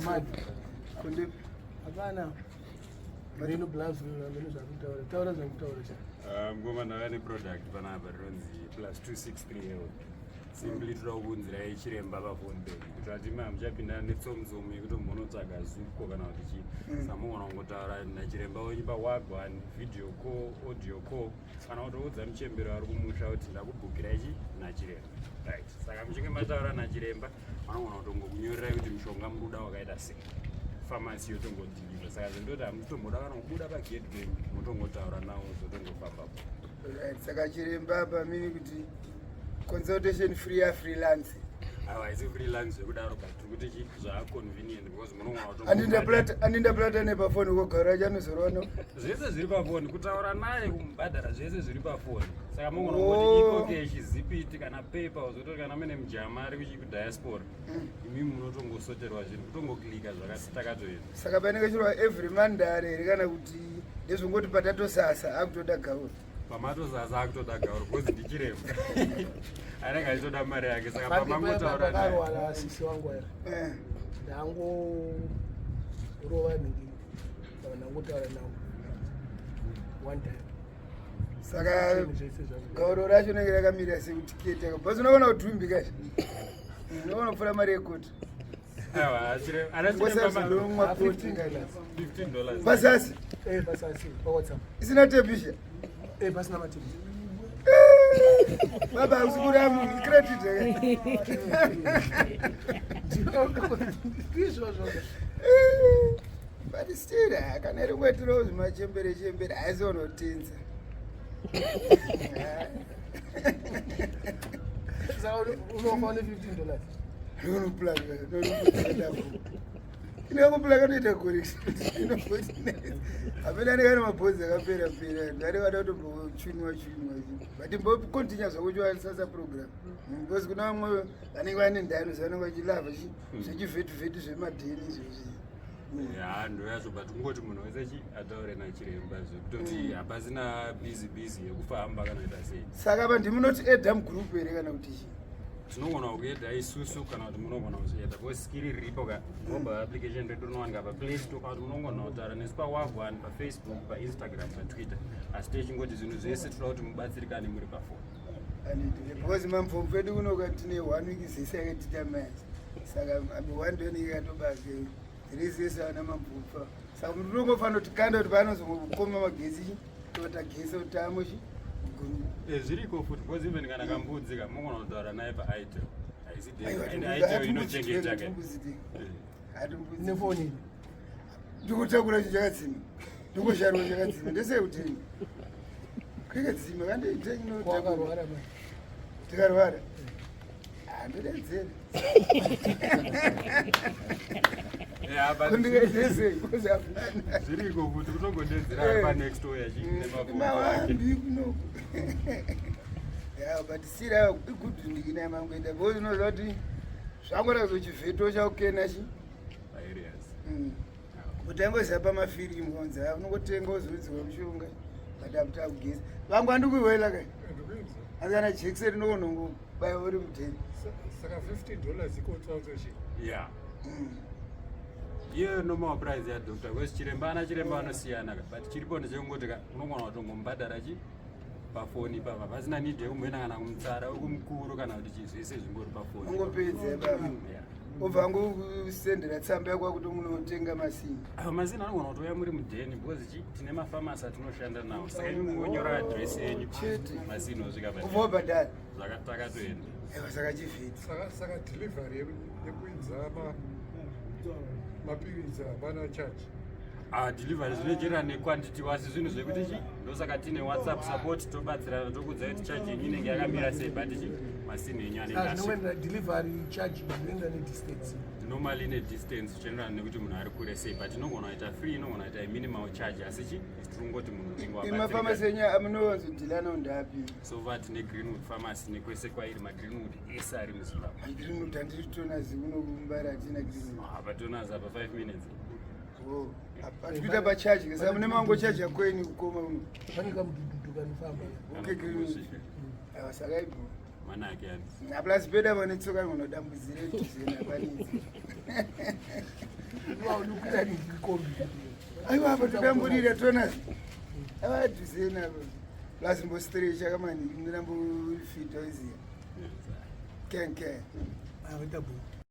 Mad. Kunde Hapana. Meno blaz meno zvakutaura. Taura zvakutaura cha. Ah, mukoma ndauya neproduct panapa rinonzi plus 263 health. Simply toda kuunzirai chiremba pafoni penyu kuti ati ma muchapinda netsomutsomu yekuti munotsvaga zupko kana kuti chii. Samugona kungotaura nachiremba wenyu pawagwan video call, audio call kana kutoudza muchembero ari kumusha kuti ndakubhukirai chi nachiremba. Right. Saka muchinge mataura nachiremba vanogona kutongokunyorerai kuti mushonga muri kuda wakaita sei. Pharmacy yotongodhilivha. Saka zvindoti hamuchitomboda kana kubuda pagate penyu motongotaura nawo zvotongofamba. Right, saka chiremba apa mini kuti consultation free ya freelance. Awa haisi freelance zvekudaro but tiri kuti chi zvaaconvenient because munogona kutongo- Andinda plata andinda plata nepafoni kogara chanozorona. Zvese zviri pafoni kutaura naye kumubhadhara zvese zviri pafoni. Saka munogona Oh. kungoti EcoCash, Zipit kana PayPal zvotori kana mune mujama ari kuchi kudiaspora. Imi munotongosoterwa zvinhu kutongoklika zvakati takatoenda. Saka panenge chirwa every Monday here kana kuti ndezvongoti patatosasa akutoda gauro. Pamatosasa akutoda gauro because ndichiremba. Anenge achitoda mari yake saka pamangotaura naye. Pakarwara sisi wangu aya. Eh. Ndango rova ningi. Ndangotaura nawo. One time. Saka Zvese zvazvo. gauro racho rinenge rakamira sekuti kete. Basi unoona kutumbi kacho. Unoona kupfura mari yekoti. Aiwa, ana chiremba ma- Ngosazolomwa koti. $15. $15. Pasasi Eh, pasasi pa WhatsApp. isina tepisha. Eh, pasina mativi. Baba usikuramu credit. eh. Ndizvozvo. But still ah, kana iri kuitirawo zvimachembere chembere haisi unotinza. Saka unofa ne $15. Unoplaka inongoplaka noita gore apena anenge ane mabhodzi akapera pera ndari vada kutombochunwa chunwa but mbokontinya zvakuchiwasasa program because kuna vamwe vanenge vane ndano zvanenge vachilava zvechivhetu vhetu zvemadheni izvozvi. Ya, ndo yazvo but kungoti munhu wese chi ataure nachiremba zvekutoti hapasina busy busy yekufamba kana kuita sei. Saka pa ndimunoti adam group here kana kuti chii? Tinogona kueda isusu kana kuti munogona kuzvieda because skill riripo ka mobile application redu rinowanika paPlay Store kana kuti munogona kutaura nesu pawagwan, paFacebook, paInstagram, paTwitter, asi techingoti zvinhu zvese toda kuti mubatsirikane muri pafoni. Anditi, because mamupfumvu edu kunoka tine one week zese yakatita manje saka one day ikatobake three zese ana mamupfumvu, saka munhu unongofanira kuti kanda kuti paanozongokoma magetsi tota gese utamo chi guru. Eh, zviriko futi because even kana kambudzi ka munogona kutaura naye paItel haisi and itel inochengeta ka. Nefoni. Ndikutakura chinhu chakadzima, ndikosharwa chakadzima ndesekuti kwekadzima kandeiteninotakura. Wakarwara mai. Tikarwara handodedzera. Yeah, but kundikadezei because hapana. Zviriko futi kutongodedzera ari panext door yachine. Mawambi kunoku ya, but sira igood ndikina mangoenda because unoziva kuti zvangora kuzochivheto chaukena chi Areas. Kuti angoziva pamafirimu kunzi ha unongotenga uzoidzwa mushonga but akuti akugeza vangu andikuiwela ka asi kana jekiseni unokonongobaya uri mudheni. Saka $15 iconsultation? Yeah, iyo normal price yadoctor because chiremba ana chiremba vanosiyana ka, but chiripo ndechekungoti ka unogona kutongombhadhara chi pafoni ipapa pasina need yekumboenda kana kumutsara wekumukuru kana kuti chii, zvese zvingori pafoni. Ungopedza ipapa. Yeah. Obva angosendera tsamba yako kuti munotenga masini. Ava masini anogona kutouya muri mudheni because chi tine mafamasi atinoshanda nawo, saka imi mungonyora adhiresi yenyu. Chete. Masini osvika. Ubva wabhadhara. Zvakatakatoenda. Aiwa, saka chivhiti. Saka delivery yekuinza mapiritsi hapana charge? Ah, delivery zvinoenderana nequantity wasi zvinhu zvekuti chi ndosaka tine WhatsApp support tobatsirana tokudzai kuti charge yenyu inenge yakamira sei, but chi masini enyu anenge asvika. Zvinoenda delivery charge zvinoenda nedistance? Normally nedistance zvichienderana nekuti munhu ari kure sei, but inogona kuita free, inogona kuita minimal charge, asi chi tirongoti munhu unenge Imafamasi wabatsirika. Enyu amunowanzodhilana ndapi? So far tine Greenwood Pharmacy nekwese kwairi maGreenwood ese ari muZimbabwe. Greenwood handiri kuno kuMbare hatina Greenwood. Hapatonazi apa 5 minutes. Hatikuita pacharge saka mune mangochaja kwenyu kukoma uno. Pane kamudhudhudhu kanofamba. Okay, Greenwood. Aiwa, saka ibvo. Manake yani. Plus peda vane tsoka unodambudzire tuzena panidzi. Aiwa, apa todamburira tonas avadhuzena plus mbostrecha kamani ndinambofita iziya ken ken. Aita bo.